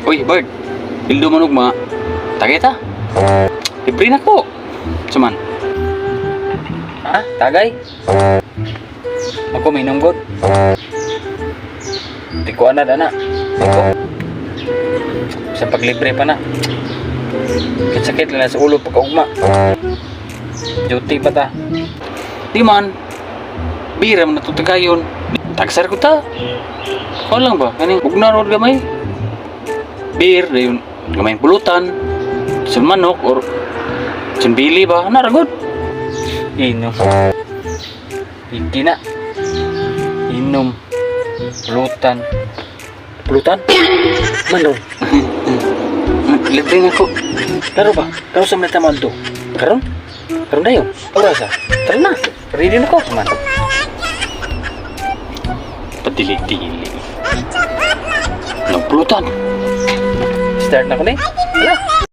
Uy, Bird. Pildo man ugma. Tagay ta. Libre na ko. Suman. Ha? Tagay? Ako minom god. Di ko ana dana. Di ko. Sa paglibre pa na. Sakit lang na sa ulo pagkaugma. Duty pa ta. Di man. Bira man natutagayon. Tagsar ko ta. Ko lang ba? Kaning ugna rod gamay. Beer, dayon gamay pulutan. Sa manok or sa bili ba? Ana ra gud. Inom. Iki na. Inom. Pulutan. Pulutan? Manong, Libre na ko. klaro ba? Klaro sa mga tama to. Karon? Karon dayon? Oras ah. Tara na. Ready na ko. Man. Padili-dili. Nagpulutan. Start na ko ni. Tara.